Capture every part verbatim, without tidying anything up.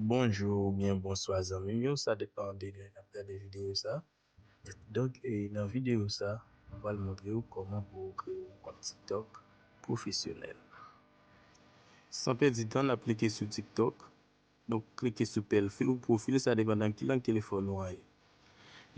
Bonjou oubyen bonswa zanmi m yo, sa depann de lè n ap gade videyo sa. Donk, e, nan videyo sa, mwen pral montre w kòman pou w kreye yon kont TikTok pwofesyonèl. San pèdi tan, n ap klike sou TikTok. Donk, klike sou pèl fi-, ou pwofil, sa depann nan ki lang telefòn ou an ye.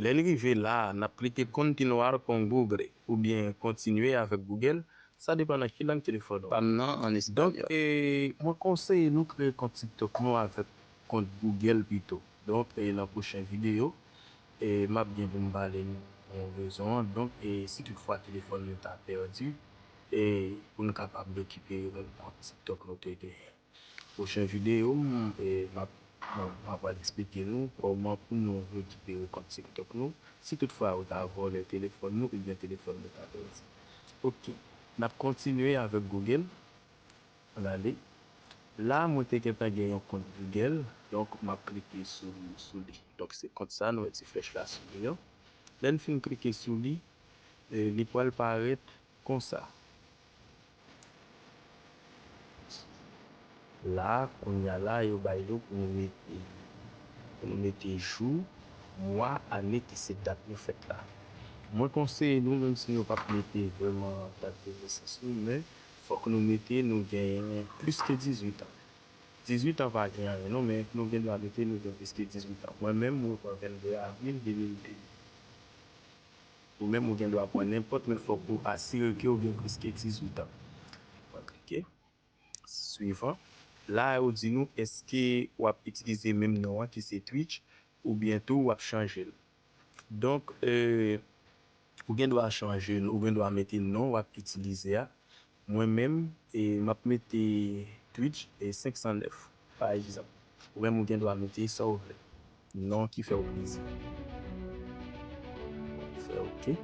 Lè n rive la a, n ap klike Continuar con Google oubyen Kontinye avèk Google, sa depann nan ki lang telefòn ou an. Pa m nan an espanyòl. Donk, e, mwen konseye nou kreye kont TikTok nou avèk kont Google pito. Donk, e, nan pwochen videyo, e, m ap gen pou m pale nou rezon an. Donk, e, si toutfwa telefòn nou ta pèdi, e, pou nou kapab rekipere menm kont TikTok nou te genyen. Pwochen videyo m, e, m ap, m ap, m ap pral eksplike nou kòman pou nou rekipere kont TikTok nou, si toutfwa ou ta vòlè telefòn nou oubyen telefòn nou ta pèdi. Oke, n ap kontinye avèk Google. Ann ale. La, mwen te gentan gen yon kont Google, donk m ap klike sou, sou li. Donk, se kont sa, nou wè ti flèch la sou li an. Lè n fin klike sou li, e, li pral parèt konsa. La, kounye a la, yo bay nou pou nou mete, pou nou mete jou, mwa, ane ki se dat nou fèt la. Mwen konseye nou, menm si nou p ap mete vrèman dat de nesans nou, men fòk nou mete nou genyen plis ke dizuit an. Dizuit an pa gen anyen non, men nou gen dwa mete nou gen plis ke dizuit an. Mwen menm, mwen pran venndde avril de mil de. Ou menm, ou gen dwa pran nenpòt, men fòk ou asire ke ou gen plis ke dizuit an. Mwen klike. Swivan. La, yo di nou, èske w ap itilize menm non an ki se Twitch, oubyen tou w ap chanje l. Donk, e, ou gen dwa chanje l, ou gen dwa mete non w ap itilize a. Mwen menm, e, m ap mete Twitch, e, senk san nèf, pa egzanp. Ou menm, ou gen dwa mete sa w vle. Non ki fè w plezi. Fè oke.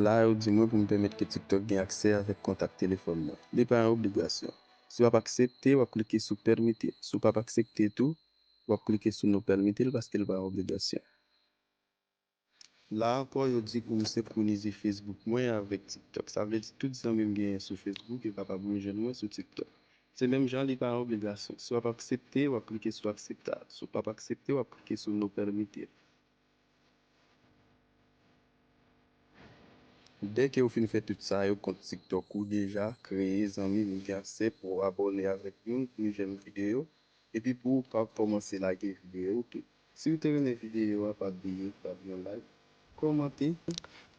La, yo di mwen pou m pèmèt ke TikTok gen aksè avèk kontak telefòn mwen. Li pa yon obligasyon. Si w ap aksepte, w ap klike sou pèmete. Si w p ap aksepte tou, w ap klike sou non pèmete l paske l pa yon obligasyon. La ankò, yo di pou m senkwonize Facebook mwen avèk TikTok. Sa vle di tout zanmi m genyen sou Facebook yo kapab jwenn mwen sou TikTok. Se menm jan, li pa yon obligasyon. Si w ap aksepte, w ap klike sou aksepte. Si w p ap aksepte, w ap klike sou non pèmete. Dèke ou fin fè tout sa yo, kont TikTok ou deja kreye, zanmi m, ou gen aksè pou w abòne avèk nou pou nou jwenn videyo, epi pou w ka kòmanse lage videyo tou. Si w te renmen videyo a, pa bliye ba m yon like, kòmante,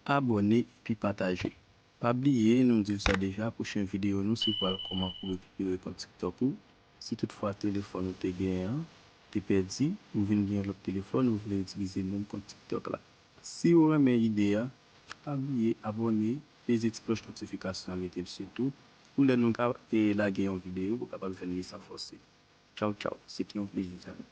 abòne, epi pataje. Pa bliye, nou di w sa deja, pwochen videyo nou se pral kòman pou rekipere kont TikTok ou. Si toutfwa telefòn ou te genyen an te pèdi, ou vin gen yon lòt telefòn, ou vle itilize menm kont TikTok la. Si w renmen ide a, pa bliye abòne, peze ti klòch notifikasyon an, mete l sou tout, pou lè nou ka, e, lage yon videyo, ou kapab jwenn li san fòse. Tchaw, tchaw. Se te yon plezi, zanmi.